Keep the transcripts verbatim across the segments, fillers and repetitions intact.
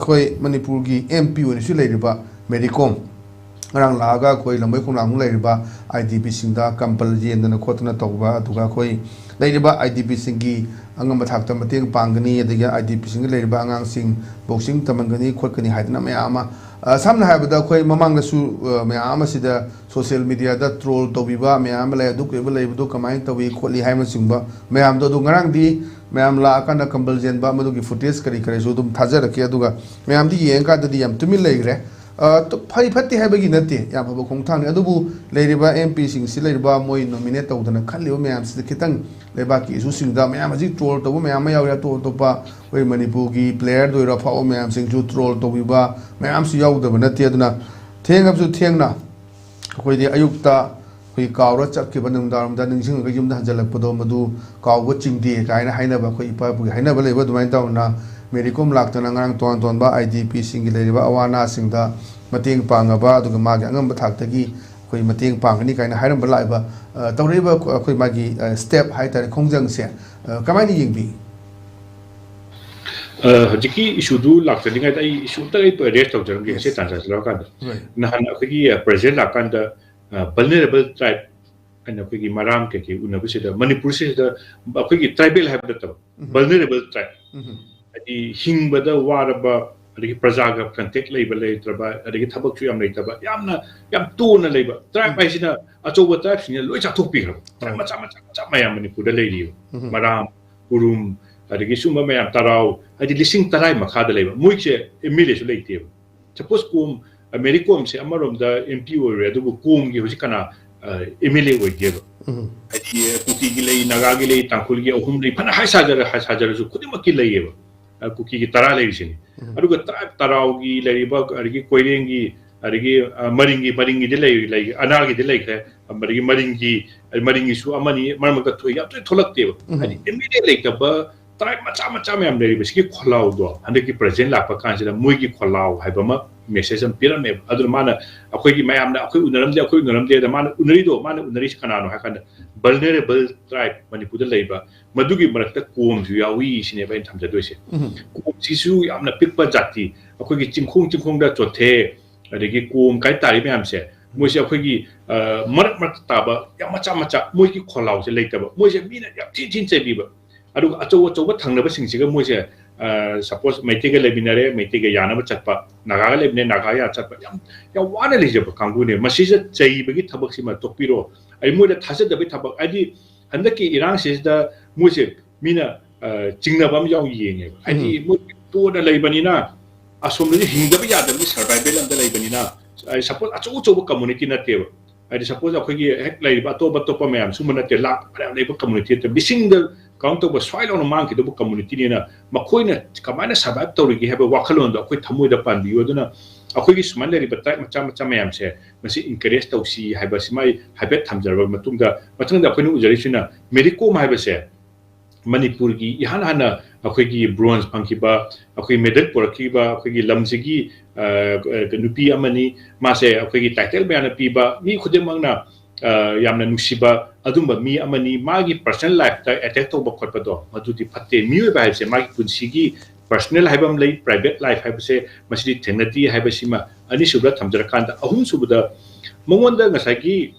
ꯑꯩꯈꯣꯏ ꯃꯅꯤꯄꯨꯔꯒꯤ M P ꯑꯣꯏꯅꯁꯨ ꯂꯩꯔꯤꯕ ꯃꯦꯔꯤ ꯀꯣꯝ ꯉꯔꯥꯡ ꯂꯥꯛꯑꯒ ꯑꯩꯈꯣꯏ ꯂꯝꯕꯣꯏ ꯈꯣꯡꯅꯥꯡ ꯂꯩꯔꯤꯕ ꯑꯥꯏ ꯗꯤ ꯄꯤꯁꯤꯡꯗ ꯀꯝꯕꯜ ꯌꯦꯟꯗꯅ ꯈꯣꯠꯇꯅ ꯇꯧꯕ, ꯑꯗꯨꯒ ꯑꯩꯈꯣꯏ ꯂꯩꯔꯤꯕ ꯑꯥꯏ ꯗꯤ ꯄꯤꯁꯤꯡꯒꯤ ꯑꯉꯝꯕ ꯊꯥꯛꯇ ꯃꯇꯦꯡ ꯄꯥꯡꯒꯅꯤ, ꯑꯗꯒꯤ ꯑꯥꯏ ꯗꯤ ꯄꯤꯁꯤꯡꯗ ꯂꯩꯔꯤꯕ ꯑꯉꯥꯡꯁꯤꯡ ꯕꯣꯛꯁꯤꯡ ꯇꯝꯍꯟꯒꯅꯤ ꯈꯣꯠꯀꯅꯤ ꯍꯥꯏꯗꯅ ꯃꯌꯥꯝ ꯑꯃ, ꯑ, ꯁꯝꯅ ꯍꯥꯏꯔꯕꯗ ꯑꯩꯈꯣꯏ ꯃꯃꯥꯡꯗꯁꯨ, ꯑ, ꯃꯌꯥꯝ ꯑꯁꯤꯗ ꯁꯣꯁꯤꯌꯦꯜ ꯃꯤꯗꯤꯌꯥꯗ ꯇ꯭ꯔꯣꯜ ꯇꯧꯕꯤꯕ ꯃꯌꯥꯝ ꯑꯃ ꯂꯩ, ꯑꯗꯨ ꯀꯣꯏꯕ ꯂꯩꯕꯗꯣ ꯀꯃꯥꯏꯅ ꯇꯧꯏ ꯈꯣꯠꯂꯤ ꯍꯥꯏꯕꯅꯆꯤꯡꯕ ꯃꯌꯥꯝꯗꯣ꯫ ꯑꯗꯨ ꯉꯔꯥꯡꯗꯤ ꯃꯌꯥꯝ ꯂꯥꯛꯑꯀꯥꯟꯗ ꯀꯝꯕꯜ ꯌꯦꯟꯕ ꯃꯗꯨꯒꯤ ꯐꯨꯇꯦꯖ ꯀꯔꯤ ꯀꯔꯤꯁꯨ ꯑꯗꯨꯝ ꯊꯥꯖꯔꯛꯀꯦ, ꯑꯗꯨꯒ ꯃꯌꯥꯝꯗꯤ ꯌꯦꯡꯉꯀꯥꯟꯗꯗꯤ ꯌꯥꯝ ꯇꯨꯃꯤꯟ ꯂꯩꯈ꯭ꯔꯦ꯫ ꯑ, ꯇ-, ꯐꯩ ꯐꯠꯇꯦ ꯍꯥꯏꯕꯒꯤ ꯅꯠꯇꯦ, ꯌꯥꯝ ꯐꯕ ꯈꯣꯡꯊꯥꯡꯅꯤ꯫ ꯑꯗꯨꯕꯨ ꯂꯩꯔꯤꯕ ꯑꯦꯝ ꯄꯤꯁꯤꯡꯁꯤ, ꯂꯩꯔꯤꯕ ꯃꯣꯏ ꯅꯣꯃꯤꯅꯦꯠ ꯇꯧꯗꯅ ꯈꯜꯂꯤꯕ ꯃꯌꯥꯝꯁꯤꯗ ꯈꯤꯇꯪ ꯂꯩꯕꯥꯛꯀꯤ ꯏꯁꯨꯁꯤꯡꯗ ꯃꯌꯥꯝ ꯍꯧꯖꯤꯛ ꯇ꯭ꯔꯣꯜ ꯇꯧꯕ ꯃꯌꯥꯝ ꯑꯃ ꯌꯥꯎꯔꯤ꯫ ꯑꯇꯣꯞ ꯑꯇꯣꯞꯄ ꯑꯩꯈꯣꯏ ꯃꯅꯤꯄꯨꯔꯒꯤ ꯄ꯭ꯂꯦꯌꯔꯗ ꯑꯣꯏꯔꯣ, ꯑꯐꯥꯎꯕ ꯃꯌꯥꯝꯁꯤꯡꯁꯨ ꯇ꯭ꯔꯣꯜ ꯇꯧꯕꯤꯕ ꯃꯌꯥꯝꯁꯨ ꯌꯥꯎꯗꯕ ꯅꯠꯇꯦ꯫ ꯑꯗꯨꯅ ꯊꯦꯡꯉꯕꯁꯨ ꯊꯦꯡꯅ ꯑꯩꯈꯣꯏꯗꯤ ꯑꯌꯨꯛꯇ ꯑꯩꯈꯣꯏ ꯀꯥꯎꯔ ꯆꯠꯈꯤꯕ ꯅꯨꯡꯗꯥꯡꯋꯥꯏꯔꯝꯗ ꯅꯤꯡꯁꯤꯡꯉꯒ ꯌꯨꯝꯗ ꯍꯟꯖꯜꯂꯛꯄꯗꯣ ꯃꯗꯨ ꯀꯥꯎꯕ ꯆꯤꯡꯗꯦ ꯀꯥꯏꯅ ꯍꯥꯏꯅꯕ, ꯑꯩꯈꯣꯏ ꯏꯄꯥ ꯏꯄꯨꯒꯤ ꯍꯥꯏꯅꯕ ꯂꯩꯕ꯫ ꯑꯗꯨꯃꯥꯏꯅ ꯇꯧꯗꯅ ꯃꯦꯔꯤ ꯀꯣꯝ ꯂꯥꯛꯇꯅ ꯉꯔꯥꯡ ꯇꯣꯉꯥꯟ ꯇꯣꯉꯥꯟꯕ ꯑꯥꯏ ꯗꯤ ꯄꯤꯁꯤꯡꯒꯤ ꯂꯩꯔꯤꯕ ꯑꯋꯥ ꯑꯅꯥꯁꯤꯡꯗ ꯃꯇꯦꯡ ꯄꯥꯡꯉꯕ, ꯑꯗꯨꯒ ꯃꯥꯒꯤ ꯑꯉꯝꯕ ꯊꯥꯛꯇꯒꯤ ꯑꯩꯈꯣꯏ ꯃꯇꯦꯡ ꯄꯥꯡꯒꯅꯤ ꯀꯥꯏꯅ ꯍꯥꯏꯔꯝꯕ ꯂꯥꯛꯏꯕ, ꯑ, ꯇꯧꯔꯛꯏꯕ ꯑꯩꯈꯣꯏ ꯃꯥꯒꯤ, ꯑ, ꯁ꯭ꯇꯦꯞ ꯍꯥꯏ ꯇꯥꯔꯦ, ꯈꯣꯡꯖꯪꯁꯦ, ꯑ, ꯀꯃꯥꯏꯅ ꯌꯦꯡꯕꯤ? ꯑ, ꯍꯧꯖꯤꯛꯀꯤ ꯏꯁꯨꯗꯨ ꯂꯥꯛꯆꯗ꯭ꯔꯤꯉꯩꯗ ꯑꯩ ꯏꯁꯨ ꯑꯝꯇ ꯑꯩ ꯑꯦꯗ꯭ꯔꯦꯁ ꯇꯧꯖꯔꯝꯒꯦ, ꯉꯁꯤ ꯇꯥꯟꯖꯥꯁꯤ ꯂꯧꯔꯀꯥꯟꯗ꯫ Right. ꯅꯍꯥꯟ ꯑꯩꯈꯣꯏꯒꯤ, ꯑ, ꯄ꯭ꯔꯦꯁꯤꯗꯦꯟ ꯂꯥꯛꯀꯥꯟꯗ, ꯑ, ꯚꯜꯅꯔꯦꯕꯜ ꯇ꯭ꯔꯥꯏꯕ ꯍꯥꯏꯅ ꯑꯩꯈꯣꯏꯒꯤ ꯃꯔꯥꯝ ꯀꯩꯀꯩ ꯎꯅꯕꯁꯤꯗ ꯃꯅꯤꯄꯨꯔꯁꯤꯗ ꯑꯩꯈꯣꯏꯒꯤ ꯇ꯭ꯔꯥꯏꯕꯦꯜ ꯍꯥꯏꯕ ꯅꯠꯇꯕ, ꯚꯜꯅꯔꯦꯕꯜ ꯇ꯭ꯔꯥꯏꯕ, ꯍꯥꯏꯗꯤ ꯍꯤꯡꯕꯗ ꯋꯥꯔꯕ, ꯑꯗꯒꯤ ꯄ꯭ꯔꯖꯥꯒ ꯀꯟꯇꯦꯛ ꯂꯩꯕ ꯂꯩꯇ꯭ꯔꯕ, ꯑꯗꯒꯤ ꯊꯕꯛꯁꯨ ꯌꯥꯝ ꯂꯩꯇꯕ, ꯌꯥꯝꯅ ꯌꯥꯝ ꯇꯣꯟꯅ ꯂꯩꯕ ꯇ꯭ꯔꯥꯏꯕ ꯍꯥꯏꯁꯤꯅ ꯑꯆꯧꯕ ꯇ꯭ꯔꯥꯏꯕꯁꯤꯡꯅ ꯂꯣꯏ ꯆꯥꯊꯣꯛꯄꯤꯈ꯭ꯔꯕ꯫ ꯇ꯭ꯔꯥꯏꯕ ꯃꯆꯥ ꯃꯆꯥ ꯃꯆꯥ ꯃꯌꯥꯝ ꯃꯅꯤꯄꯨꯔꯗ ꯂꯩꯔꯤꯕ꯫ ꯃꯔꯥꯝ, ꯎꯔꯨꯝ, ꯑꯗꯒꯤ ꯁꯨꯝꯕ ꯃꯌꯥꯝ, ꯇꯔꯥꯎ, ꯍꯥꯏꯗꯤ ꯂꯤꯁꯤꯡ ꯇꯔꯥ ꯃꯈꯥꯗ ꯂꯩꯕ, ꯃꯣꯏꯁꯦ ꯑꯦꯝ ꯑꯦꯜ ꯑꯦꯁꯨ ꯂꯩꯇꯦꯕ꯫ ꯁꯄꯣꯁ ꯀꯣꯝ, ꯑ, ꯃꯦꯔꯤ ꯀꯣꯝꯁꯦ ꯑꯃꯔꯣꯝꯗ ꯑꯦꯝ ꯄꯤ ꯑꯣꯏꯔꯦ, ꯑꯗꯨꯕꯨ ꯀꯣꯝꯒꯤ ꯍꯧꯖꯤꯛ ꯀꯅꯥ, ꯑ, ꯑꯦꯝ ꯑꯦꯜ ꯑꯦ ꯑꯣꯏꯒꯦꯕ? ꯍꯥꯏꯗꯤ ꯀꯨꯀꯤꯒꯤ ꯂꯩ, ꯅꯥꯒꯥꯒꯤ ꯂꯩ, ꯇꯥꯡꯈꯨꯜꯒꯤ ꯑꯍꯨꯝ ꯂꯩ, ꯐꯅ ꯍꯥꯏ ꯁꯥꯖꯔ-, ꯍꯥꯏ ꯁꯥꯖꯔꯁꯨ ꯈꯨꯗꯤꯡꯃꯛꯀꯤ ꯂꯩꯌꯦꯕ꯫ ꯑ, ꯀꯨꯀꯤꯒꯤ ꯇꯔꯥ ꯂꯩꯔꯤꯁꯤꯅꯤ꯫ ꯑꯗꯨꯒ ꯇꯔꯥ-, ꯇꯔꯥꯎꯒꯤ ꯂꯩꯔꯤꯕ, ꯑꯗꯒꯤ ꯀꯣꯏꯔꯦꯡꯒꯤ, ꯑꯗꯒꯤ, ꯑ, ꯃꯔꯤꯡꯒꯤ, ꯃꯔꯤꯡꯒꯤꯗꯤ ꯂꯩ-, ꯂꯩ-, ꯑꯅꯥꯜꯒꯤꯗꯤ ꯂꯩꯈ꯭ꯔꯦ, ꯑꯗꯒꯤ ꯃꯔꯤꯡꯒꯤ, ꯃꯔꯤꯡꯒꯤꯁꯨ ꯑꯃꯅꯤ ꯃꯔꯛ ꯃꯔꯛꯇ ꯊꯣꯛꯏ, ꯌꯥꯝ ꯇꯣꯏꯅ ꯊꯣꯛꯂꯛꯇꯦꯕ꯫ ꯍꯥꯏꯗꯤ ꯑꯦꯝ ꯑꯦꯜ ꯑꯦ ꯂꯩꯇꯕ ꯇ꯭ꯔꯥꯏꯕ ꯃꯆꯥ ꯃꯆꯥ ꯃꯌꯥꯝ ꯂꯩꯔꯤꯕꯁꯤꯒꯤ ꯈꯣꯜꯂꯥꯎꯗꯣ ꯍꯟꯗꯛꯀꯤ ꯄ꯭ꯔꯦꯁꯤꯗꯦꯟ ꯂꯥꯛꯄ ꯀꯥꯟꯁꯤꯗ ꯃꯣꯏꯒꯤ ꯈꯣꯜꯂꯥꯎ ꯍꯥꯏꯕ ꯑꯃ ꯃꯦꯁꯦꯖ ꯑꯃ ꯄꯤꯔꯝꯃꯦꯕ꯫ ꯑꯗꯨꯅ ꯃꯥꯅ ꯑꯩꯈꯣꯏꯒꯤ ꯃꯌꯥꯝꯅ ꯑꯩꯈꯣꯏ ꯎꯅꯔꯝꯗꯦ, ꯑꯩꯈꯣꯏ ꯎꯅꯔꯝꯗꯦꯗ ꯃꯥꯅ ꯎꯅꯔꯤꯗꯣ, ꯃꯥꯅ ꯎꯅꯔꯤꯁꯤ ꯀꯅꯥꯅꯣ ꯍꯥꯏ ꯀꯥꯟꯗ, ꯚꯜꯅꯔꯦꯕꯜ ꯇ꯭ꯔꯥꯏꯕ ꯃꯅꯤꯄꯨꯔꯗ ꯂꯩꯕ, ꯃꯗꯨꯒꯤ ꯃꯔꯛꯇ ꯀꯣꯝꯁꯨ ꯌꯥꯎꯏ ꯁꯤꯅꯦꯕ ꯑꯩꯅ ꯊꯝꯖꯗꯣꯏꯁꯦ꯫ ꯎꯝ꯫ ꯀꯣꯝꯁꯤꯁꯨ ꯌꯥꯝꯅ ꯄꯤꯛꯄ ꯖꯥꯇꯤ, ꯑꯩꯈꯣꯏꯒꯤ ꯆꯤꯡꯈꯣꯡ ꯆꯤꯡꯈꯣꯡꯗ ꯆꯣꯠꯊꯦ, ꯑꯗꯒꯤ ꯀꯣꯝ ꯀꯥꯏ ꯇꯥꯔꯤ ꯃꯌꯥꯝꯁꯦ, ꯃꯣꯏꯁꯦ ꯑꯩꯈꯣꯏꯒꯤ, ꯑ, ꯃꯔꯛ ꯃꯔꯛꯇ ꯇꯥꯕ ꯌꯥꯝ ꯃꯆꯥ ꯃꯆꯥ, ꯃꯣꯏꯒꯤ ꯈꯣꯜꯂꯥꯎꯁꯦ ꯂꯩꯇꯕ, ꯃꯣꯏꯁꯦ ꯃꯤꯅ ꯌꯥꯝ ꯊꯤꯅ ꯊꯤꯅ ꯆꯩꯕꯤꯕ꯫ ꯑꯗꯨꯒ ꯑꯆꯧ ꯑꯆꯧꯕ ꯊꯪꯅꯕꯁꯤꯡꯁꯤꯒ ꯃꯣꯏꯁꯦ, ꯑ, ꯁꯄꯣꯁ ꯃꯩꯇꯩꯒ ꯂꯩꯃꯤꯟꯅꯔꯦ, ꯃꯩꯇꯩꯒ ꯌꯥꯅꯕ ꯆꯠꯄ, ꯅꯥꯒꯥꯒ ꯂꯩꯃꯤꯟꯅꯔꯦ, ꯅꯥꯒꯥꯒ ꯌꯥꯅ ꯆꯠꯄ, ꯌꯥꯝ, ꯌꯥꯝ ꯋꯥꯅ ꯂꯩꯖꯕ ꯀꯥꯡꯕꯨꯅꯦ꯫ ꯃꯁꯤꯁꯦ ꯆꯩꯕꯒꯤ ꯊꯕꯛꯁꯤꯃ ꯇꯣꯛꯄꯤꯔꯣ꯫ ꯑꯩ ꯃꯣꯏꯗ ꯊꯥꯖꯗꯕꯒꯤ ꯊꯕꯛ, ꯍꯥꯏꯗꯤ ꯍꯟꯗꯛꯀꯤ ꯏꯔꯥꯡꯁꯤꯗ ꯃꯣꯏꯁꯦ ꯃꯤꯅ, ꯑ, ꯆꯤꯡꯅꯕ ꯑꯃ ꯌꯥꯎ ꯌꯦꯡꯉꯦꯕ꯫ ꯍꯥꯏꯗꯤ ꯎꯝ꯫ ꯃꯣꯏ ꯇꯣꯟꯅ ꯂꯩꯕꯅꯤꯅ, ꯑꯁꯣꯝꯗꯗꯤ ꯍꯤꯡꯗꯕ ꯌꯥꯗꯕꯒꯤ ꯁꯔꯚꯥꯏꯚꯦꯜ ꯑꯝꯗ ꯂꯩꯕꯅꯤꯅ, ꯑꯩ ꯁꯄꯣꯁ ꯑꯆꯧ ꯑꯆꯧꯕ ꯀꯝꯃꯨꯅꯤꯇꯤ ꯅꯠꯇꯦꯕ꯫ ꯍꯥꯏꯗꯤ ꯁꯄꯣꯁ ꯑꯩꯈꯣꯏꯒꯤ ꯍꯦꯛ ꯂꯩꯔꯤꯕ ꯑꯇꯣꯞ ꯑꯇꯣꯞꯄ ꯃꯌꯥꯝ ꯁꯨꯝꯕ ꯅꯠꯇꯦ, ꯂꯥꯛ ꯐꯅꯌꯥꯝ ꯂꯩꯕ ꯀꯝꯃꯨꯅꯤꯇꯤ ꯅꯠꯇꯦ, ꯃꯤꯁꯤꯡꯗ ꯀꯥꯎꯟ ꯇꯧꯕ ꯁ꯭ꯋꯥꯏ ꯂꯥꯎꯅ ꯃꯥꯡꯈꯤꯗꯧꯕ ꯀꯝꯃꯨꯅꯤꯇꯤꯅꯤꯅ, ꯃꯈꯣꯏꯅ ꯀꯃꯥꯏꯅ ꯁꯔꯚꯥꯏꯚ ꯇꯧꯔꯤꯒꯦ ꯍꯥꯏꯕ ꯋꯥꯈꯜꯂꯣꯟꯗꯣ ꯑꯩꯈꯣꯏ ꯊꯃꯣꯏꯗ ꯄꯥꯟꯕꯤꯌꯨ꯫ ꯑꯗꯨꯅ ꯑꯩꯈꯣꯏꯒꯤ ꯁꯨꯃꯥꯏꯅ ꯂꯩꯔꯤꯕ ꯇ꯭ꯔꯥꯏꯕ ꯃꯆꯥ ꯃꯆꯥ ꯃꯌꯥꯝꯁꯦ ꯃꯁꯤ ꯏꯟꯀꯔꯦꯖ ꯇꯧꯁꯤ ꯍꯥꯏꯕꯁꯤꯃ ꯑꯩ ꯍꯥꯏꯐꯦꯠ ꯊꯝꯖꯔꯕ ꯃꯇꯨꯡꯗ, ꯃꯊꯪꯗ ꯑꯩꯈꯣꯏꯅ ꯎꯖꯔꯤꯁꯤꯅ ꯃꯦꯔꯤ ꯀꯣꯝ ꯍꯥꯏꯕꯁꯦ ꯃꯅꯤꯄꯨꯔꯒꯤ ꯏꯍꯥꯟ ꯍꯥꯟꯅ ꯑꯩꯈꯣꯏꯒꯤ ꯕ꯭ꯔꯣꯟꯖ ꯐꯪꯈꯤꯕ, ꯑꯩꯈꯣꯏ ꯃꯦꯗꯜ ꯄꯨꯔꯛꯈꯤꯕ ꯑꯩꯈꯣꯏꯒꯤ ꯂꯝꯁꯤꯒꯤ, ꯑ, ꯑ, ꯅꯨꯄꯤ ꯑꯃꯅꯤ꯫ ꯃꯥꯁꯦ ꯑꯩꯈꯣꯏꯒꯤ ꯇꯥꯏꯇꯜ ꯃꯌꯥꯝꯅ ꯄꯤꯕ, ꯃꯤ ꯈꯨꯗꯤꯡꯃꯛꯅ, ꯑ, ꯌꯥꯝꯅ ꯅꯨꯡꯁꯤꯕ ꯑꯗꯨꯝꯕ ꯃꯤ ꯑꯃꯅꯤ꯫ ꯃꯥꯒꯤ ꯄꯔꯁꯅꯦꯜ ꯂꯥꯏꯐꯇ ꯑꯦꯇꯦꯛ ꯇꯧꯕ ꯈꯣꯠꯄꯗꯣ ꯃꯗꯨꯗꯤ ꯐꯠꯇꯦ꯫ ꯃꯤꯑꯣꯏꯕ ꯍꯥꯏꯕꯁꯦ ꯃꯥꯒꯤ ꯄꯨꯟꯁꯤꯒꯤ ꯄꯔꯁꯅꯦꯜ ꯍꯥꯏꯕ ꯑꯃ ꯂꯩ, ꯄ꯭ꯔꯥꯏꯚꯦꯠ ꯂꯥꯏꯐ ꯍꯥꯏꯕꯁꯦ ꯃꯁꯤꯗꯤ ꯊꯦꯡꯅꯗꯦ ꯍꯥꯏꯕꯁꯤꯃ ꯑꯅꯤꯁꯨꯕꯗ ꯊꯝꯖꯔꯀꯥꯟꯗ, ꯑꯍꯨꯝꯁꯨꯕꯗ ꯃꯉꯣꯟꯗ ꯉꯁꯥꯏꯒꯤ,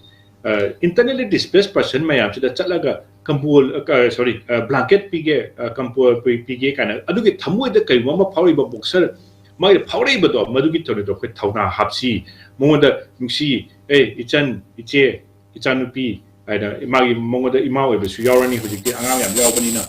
ꯑ, internally displaced person ꯃꯌꯥꯝꯁꯤꯗ ꯆꯠꯂꯒ ꯀꯝꯕꯣꯜ, ꯑ, ꯀ-, ꯁꯣꯔꯤ, ꯑ, ꯕ꯭ꯂꯥꯡꯀꯦꯠ ꯄꯤꯒꯦ, ꯑ, ꯀꯝꯕꯣꯜ ꯄꯤ-, ꯄꯤꯒꯦ ꯀꯥꯏꯅ ꯑꯗꯨꯒꯤ ꯊꯃꯣꯏꯗ ꯀꯔꯤꯒꯨꯝꯕ ꯑꯃ ꯐꯥꯎꯔꯛꯏꯕ ꯕꯣꯛꯁꯔ ꯃꯥꯒꯤ ꯐꯥꯎꯔꯛꯏꯕꯗꯣ ꯃꯗꯨꯒꯤ ꯊꯧꯔꯤꯗꯣ ꯑꯩꯈꯣꯏ ꯊꯧꯅꯥ ꯍꯥꯞꯁꯤ꯫ ꯃꯉꯣꯟꯗ ꯅꯨꯡꯁꯤ, "ꯑꯦ ꯏꯆꯟ, ꯏꯆꯦ, ꯏꯆꯥꯅꯨꯄꯤ" ꯍꯥꯏꯅ ꯃꯥꯒꯤ ꯃꯉꯣꯟꯗ ꯏꯃꯥ ꯑꯣꯏꯕꯁꯨ ꯌꯥꯎꯔꯅꯤ, ꯍꯧꯖꯤꯛꯇꯤ ꯑꯉꯥꯡ ꯌꯥꯝ ꯌꯥꯎꯕꯅꯤꯅ꯫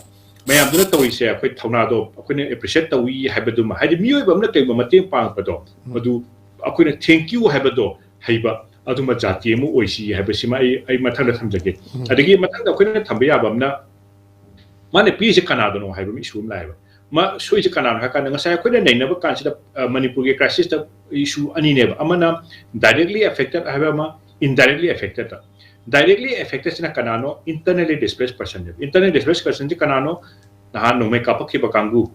ꯃꯌꯥꯝꯗꯨꯅ ꯇꯧꯔꯤꯁꯦ ꯑꯩꯈꯣꯏ ꯊꯧꯅꯥꯗꯣ ꯑꯩꯈꯣꯏꯅ ꯑꯦꯄ꯭ꯔꯤꯁꯤꯌꯦꯠ ꯇꯧꯏ ꯍꯥꯏꯕꯗꯨꯃ, ꯍꯥꯏꯗꯤ ꯃꯤꯑꯣꯏꯕ ꯑꯃꯅ ꯀꯩꯒꯨꯝꯕ ꯃꯇꯦꯡ ꯄꯥꯡꯉꯛꯄꯗꯣ ꯎꯝ꯫ ꯃꯗꯨ ꯑꯩꯈꯣꯏꯅ thank you ꯍꯥꯏꯕꯗꯣ ꯍꯩꯕ ꯑꯗꯨꯝꯕ ꯖꯥꯇꯤ ꯑꯃ ꯑꯣꯏꯁꯤ ꯍꯥꯏꯕꯁꯤꯃ ꯑꯩ, ꯑꯩ ꯃꯊꯪꯗ ꯊꯝꯖꯒꯦ꯫ ꯎꯝ꯫ ꯑꯗꯒꯤ ꯃꯊꯪꯗ ꯑꯩꯈꯣꯏꯅ ꯊꯝꯕ ꯌꯥꯕ ꯑꯃꯅ ꯃꯥꯅ ꯄꯤꯔꯤꯁꯦ ꯀꯅꯥꯗꯅꯣ ꯍꯥꯏꯕ ꯑꯃ ꯏꯁꯨ ꯑꯃ ꯂꯥꯛꯑꯦꯕ꯫ ꯃꯥ ꯁꯣꯏꯁꯦ ꯀꯅꯥꯅꯣ ꯍꯥꯏ ꯀꯥꯟꯗ ꯉꯁꯥꯏ ꯑꯩꯈꯣꯏꯅ ꯅꯩꯅꯕ ꯀꯥꯟꯁꯤꯗ, ꯑ, ꯃꯅꯤꯄꯨꯔꯒꯤ ꯀ꯭ꯔꯥꯏꯁꯤꯁꯇ ꯏꯁꯨ ꯑꯅꯤꯅꯦꯕ, ꯑꯃꯅ ꯗꯥꯏꯔꯦꯛꯂꯤ ꯑꯦꯐꯦꯛꯇꯦꯠ ꯍꯥꯏꯕ ꯑꯃ, ꯏꯟꯗꯥꯏꯔꯦꯛꯂꯤ ꯑꯦꯐꯦꯛꯇꯦꯠꯇ꯫ ꯗꯥꯏꯔꯦꯛꯂꯤ ꯑꯦꯐꯦꯛꯇꯦꯠꯁꯤꯅ ꯀꯅꯥꯅꯣ? Internally displaced personꯅꯦꯕ꯫ Internally displaced personꯁꯤ ꯀꯅꯥꯅꯣ? ꯅꯍꯥꯟ ꯅꯣꯡꯃꯩ ꯀꯥꯞꯄꯛꯈꯤꯕ ꯀꯥꯡꯕꯨ,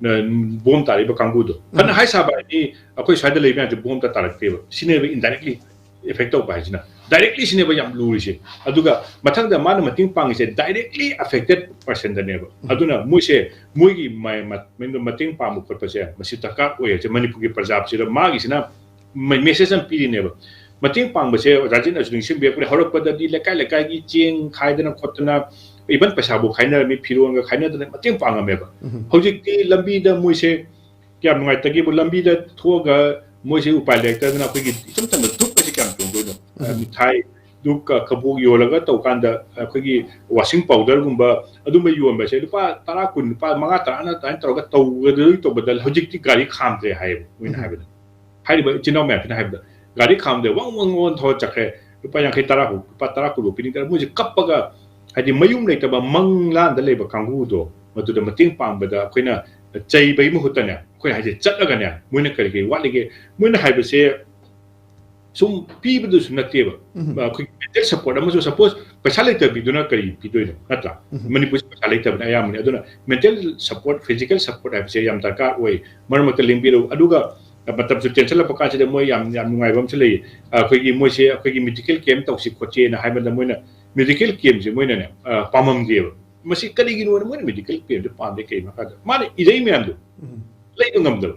ꯕꯣꯝ ꯇꯥꯔꯤꯕ ꯀꯥꯡꯕꯨꯗꯣ꯫ ꯐꯅ ꯍꯥꯏ ꯁꯥꯕ ꯍꯥꯏꯗꯤ ꯑꯩꯈꯣꯏ ꯁ꯭ꯋꯥꯏꯗ ꯂꯩꯕ ꯃꯌꯥꯝꯁꯦ ꯕꯣꯝꯇ ꯇꯥꯔꯛꯇꯦꯕ, ꯁꯤꯅꯦꯕ indirectly effect ꯇꯧꯕ ꯍꯥꯏꯁꯤꯅ꯫ Directly ꯁꯤꯅꯦꯕ ꯌꯥꯝ ꯂꯨꯔꯤꯁꯦ꯫ ꯑꯗꯨꯒ ꯃꯊꯪꯗ ꯃꯥꯅ ꯃꯇꯦꯡ ꯄꯥꯡꯉꯤꯁꯦ directly affected personꯗꯅꯦꯕ꯫ ꯑꯗꯨꯅ ꯃꯣꯏꯁꯦ ꯃꯣꯏꯒꯤ ꯃ- ꯃ- ꯃꯇꯦꯡ ꯄꯥꯡꯕ ꯈꯣꯠꯄꯁꯦ ꯃꯁꯤ ꯗꯔꯀꯥꯔ ꯑꯣꯏ ꯍꯥꯏꯁꯦ ꯃꯅꯤꯄꯨꯔꯒꯤ ꯄ꯭ꯔꯖꯥꯁꯤꯗ ꯃꯥꯒꯤꯁꯤꯅ message ꯑꯃ ꯄꯤꯔꯤꯅꯦꯕ꯫ ꯃꯇꯦꯡ ꯄꯥꯡꯕꯁꯦ ꯑꯣꯖꯥꯁꯤꯅꯁꯨ ꯅꯤꯡꯁꯤꯡꯕꯤꯔꯛꯄꯅꯦ, ꯍꯧꯔꯛꯄꯗꯗꯤ ꯂꯩꯀꯥꯏ ꯂꯩꯀꯥꯏꯒꯤ ꯆꯦꯡ ꯈꯥꯏꯗꯅ ꯈꯣꯠꯇꯅ, even ꯄꯩꯁꯥꯕꯨ ꯈꯥꯏꯅꯔꯝꯃꯤ, ꯐꯤꯔꯣꯟꯒ ꯈꯥꯏꯅꯗꯅ ꯃꯇꯦꯡ ꯄꯥꯡꯉꯝꯃꯦꯕ꯫ ꯍꯧꯖꯤꯛꯇꯤ ꯂꯝꯕꯤꯗ ꯃꯣꯏꯁꯦ ꯀꯌꯥꯝ ꯅꯨꯡꯉꯥꯏꯇꯒꯦꯕꯨ, ꯂꯝꯕꯤꯗ ꯊꯣꯛꯑꯒ ꯃꯣꯏꯁꯦ ꯎꯄꯥꯏ ꯂꯩꯔꯛꯇꯗꯅ ꯑꯩꯈꯣꯏꯒꯤ ꯏꯆꯝ ꯆꯝꯕ ꯙꯨꯞ ꯑꯁꯤ ꯀꯌꯥꯝ ꯇꯣꯡꯗꯣꯏꯅꯣ? ꯃꯤꯊꯥꯏ, ꯙꯨꯞ, ꯀ- ꯀꯕꯣꯛ ꯌꯣꯜꯂꯒ ꯇꯧꯀꯥꯟꯗ ꯑꯩꯈꯣꯏꯒꯤ washing powderꯒꯨꯝꯕ ꯑꯗꯨꯝꯕ ꯌꯣꯟꯕꯁꯦ ꯂꯨꯄꯥ ꯇꯔꯥ, ꯀꯨꯟ, ꯂꯨꯄꯥ ꯃꯉꯥ, ꯇꯔꯥꯅ ꯑꯗꯨꯃꯥꯏꯅ ꯇꯧꯔꯒ ꯇꯧꯒꯗꯣꯏ ꯇꯧꯕꯗ ꯍꯧꯖꯤꯛꯇꯤ ꯒꯥꯔꯤ ꯈꯥꯝꯗ꯭ꯔꯦ ꯍꯥꯏꯌꯦꯕ ꯃꯣꯏꯅ ꯍꯥꯏꯕꯗ꯫ ꯍꯥꯏꯔꯤꯕ ꯏꯆꯤꯟ ꯏꯅꯥꯎ ꯃꯌꯥꯝꯁꯤꯅ ꯍꯥꯏꯕꯗ, ꯒꯥꯔꯤ ꯈꯥꯝꯗ ꯋꯪ ꯋꯪ ꯋꯪ ꯊꯧꯔ ꯆꯠꯈ꯭ꯔꯦ, ꯂꯨꯄꯥ ꯌꯥꯡꯈꯩ, ꯇꯔꯥ ꯐꯥꯎ, ꯂꯨꯄꯥ ꯇꯔꯥ, ꯀꯨꯟ ꯐꯥꯎ ꯄꯤꯅꯤꯡꯗ꯭ꯔꯦ꯫ ꯃꯣꯏꯁꯦ ꯀꯞꯄꯒ, ꯍꯥꯏꯗꯤ ꯃꯌꯨꯝ ꯂꯩꯇꯕ ꯃꯪꯂꯥꯟꯗ ꯂꯩꯕ ꯀꯥꯡꯕꯨꯗꯣ, ꯃꯗꯨꯗ ꯃꯇꯦꯡ ꯄꯥꯡꯕꯗ ꯑꯩꯈꯣꯏꯅ ꯆꯩꯕꯒꯤ ꯃꯍꯨꯠꯇꯅꯦ, ꯑꯩꯈꯣꯏꯅ ꯍꯥꯏꯁꯦ ꯆꯠꯂꯒꯅꯦ, ꯃꯣꯏꯅ ꯀꯔꯤ ꯀꯔꯤ ꯋꯥꯠꯂꯤꯒꯦ, ꯃꯣꯏꯅ ꯍꯥꯏꯕꯁꯦ ꯁꯨꯝ ꯄꯤꯕꯗꯨꯁꯨ ꯅꯠꯇꯦꯕ꯫ ꯑꯩꯈꯣꯏꯒꯤ mental support ꯑꯃꯁꯨ, suppose ꯄꯩꯁꯥ ꯂꯩꯇꯕꯤꯗꯨꯅ ꯀꯔꯤ ꯄꯤꯗꯣꯏꯅꯣ, ꯅꯠꯇ꯭ꯔꯥ? ꯃꯅꯤꯄꯨꯔꯁꯤ ꯄꯩꯁꯥ ꯂꯩꯇꯕꯅ ꯑꯌꯥꯝꯕꯅꯤ꯫ ꯑꯗꯨꯅ mental support, physical support ꯍꯥꯏꯕꯁꯦ ꯌꯥꯝ ꯗꯔꯀꯥꯔ ꯑꯣꯏ꯫ ꯃꯔꯛ ꯃꯔꯛꯇ ꯂꯦꯡꯕꯤꯔꯛꯎ꯫ ꯑꯗꯨꯒ ꯃꯇꯝꯁꯨ ꯇꯦꯟꯁꯤꯜꯂꯛꯄ ꯀꯥꯟꯁꯤꯗ ꯃꯣꯏ ꯌꯥꯝ, ꯌꯥꯝ ꯅꯨꯡꯉꯥꯏꯕ ꯑꯃꯁꯨ ꯂꯩꯌꯦ꯫ ꯑꯩꯈꯣꯏꯒꯤ ꯃꯣꯏꯁꯦ ꯑꯩꯈꯣꯏꯒꯤ medical camp ꯇꯧꯁꯤ ꯈꯣꯠꯁꯤꯅ ꯍꯥꯏꯕꯗ ꯃꯣꯏꯅ medical campꯁꯦ ꯃꯣꯏꯅꯅꯦ, ꯑ, ꯄꯥꯝꯃꯝꯗꯦꯕ꯫ ꯃꯁꯤ ꯀꯔꯤꯒꯤꯅꯣꯅ ꯃꯣꯏꯅ medical campꯁꯦ ꯄꯥꯝꯗꯦ? ꯀꯩꯒꯤꯅꯣ ꯍꯥꯏꯕꯗ ꯃꯥꯅ ꯏꯔꯩ ꯃꯌꯥꯝꯗꯣ ꯂꯩꯕ ꯉꯝꯗꯕ꯫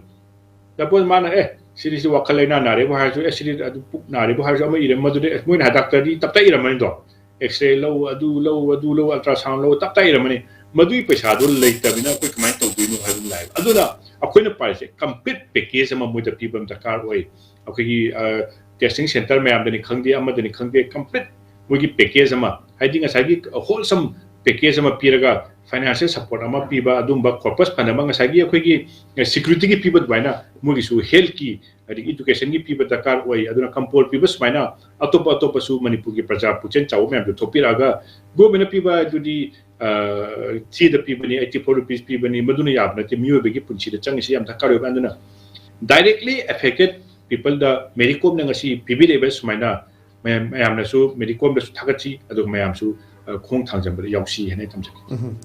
Suppose ꯃꯥꯅ, "ꯑꯦ, ꯁꯤꯗꯤ ꯁꯤ ꯋꯥꯈꯜ ꯂꯩꯅꯥ ꯅꯥꯔꯦꯕꯨ ꯍꯥꯏꯔꯁꯨ, ꯑꯦ, ꯁꯤꯗꯤ ꯑꯗꯨ ꯄꯨꯛ ꯅꯥꯔꯦꯕꯨ ꯍꯥꯏꯔꯁꯨ, ꯑꯃ ꯏꯔꯝ ꯃꯗꯨꯗꯤ, ꯑꯦ, ꯃꯣꯏꯅ ꯍꯥꯏ ꯗꯥꯛꯇꯔꯗꯤ ꯇꯞꯇꯥꯏ ꯏꯔꯝꯃꯅꯤꯗꯣ꯫ X-ray ꯂꯧ, ꯑꯗꯨ ꯂꯧ, ꯑꯗꯨ ꯂꯧ, ultrasound ꯂꯧ, ꯇꯞꯇꯥꯏ ꯏꯔꯝꯃꯅꯤ꯫ ꯃꯗꯨꯒꯤ ꯄꯩꯁꯥꯗꯣ ꯂꯩꯇꯕꯅꯤꯅ ꯑꯩꯈꯣꯏ ꯀꯃꯥꯏꯅ ꯇꯧꯗꯣꯏꯅꯣ?" ꯍꯥꯏꯕ ꯑꯃ ꯂꯥꯛꯑꯦꯕ꯫ ꯑꯗꯨꯅ ꯑꯩꯈꯣꯏꯅ ꯄꯥꯏꯔꯤꯁꯦ complete package ꯑꯃ ꯃꯣꯏꯗ ꯄꯤꯕ ꯑꯃ ꯗꯔꯀꯥꯔ ꯑꯣꯏ꯫ ꯑꯩꯈꯣꯏꯒꯤ, ꯑ, testing center ꯃꯌꯥꯝꯗꯅꯤ ꯈꯪꯗꯦ, ꯑꯃꯗꯅꯤ ꯈꯪꯗꯦ, complete ꯃꯣꯏꯒꯤ package ꯑꯃ, ꯍꯥꯏꯗꯤ ꯉꯁꯥꯏꯒꯤ wholesome package ꯑꯃ ꯄꯤꯔꯒ financial support ꯑꯃ ꯄꯤꯕ, ꯑꯗꯨꯝꯕ corpus fund ꯑꯃ, ꯉꯁꯥꯏꯒꯤ ꯑꯩꯈꯣꯏꯒꯤ, ꯑ, securityꯒꯤ ꯄꯤꯕ ꯑꯗꯨꯃꯥꯏꯅ ꯃꯣꯏꯒꯤꯁꯨ healthꯀꯤ, ꯑꯗꯒꯤ educationꯒꯤ ꯄꯤꯕ ꯗꯔꯀꯥꯔ ꯑꯣꯏ꯫ ꯑꯗꯨꯅ ꯀꯝꯄꯣꯜ ꯄꯤꯕ ꯁꯨꯃꯥꯏꯅ ꯑꯇꯣꯞꯄ ꯑꯇꯣꯞꯄꯁꯨ ꯃꯅꯤꯄꯨꯔꯒꯤ ꯄ꯭ꯔꯖꯥ ꯄꯨꯛꯆꯦꯜ ꯆꯥꯎꯕ ꯃꯌꯥꯝꯗꯨ ꯊꯣꯛꯄꯤꯔꯛꯑꯒ governmentꯅ ꯄꯤꯕ ꯑꯗꯨꯗꯤ, ꯑ, ꯊ꯭ꯔꯤꯗ ꯄꯤꯕꯅꯤ, eighty four rupees ꯄꯤꯕꯅꯤ, ꯃꯗꯨꯅ ꯌꯥꯕ ꯅꯠꯇꯦ꯫ ꯃꯤꯑꯣꯏꯕꯒꯤ ꯄꯨꯟꯁꯤꯗ ꯆꯪꯉꯤꯁꯤ ꯌꯥꯝ ꯗꯔꯀꯥꯔ ꯑꯣꯏꯕ꯫ ꯑꯗꯨꯅ directly affected peopleꯗ ꯃꯦꯔꯤ ꯀꯣꯝꯅ ꯉꯁꯤ ꯄꯤꯕꯤꯔꯛꯏꯕ ꯁꯨꯃꯥꯏꯅ ꯃꯌꯥꯝ, ꯃꯌꯥꯝꯅꯁꯨ ꯃꯦꯔꯤ ꯀꯣꯝꯗꯁꯨ ꯊꯥꯒꯠꯁꯤ, ꯑꯗꯨꯒ ꯃꯌꯥꯝꯁꯨ, ꯑ, ꯈꯣꯡ ꯊꯥꯡꯖꯟꯕꯗ ꯌꯥꯎꯁꯤ ꯍꯥꯏꯅ ꯑꯩ ꯊꯝꯖꯒꯦ꯫ ꯎꯝ꯫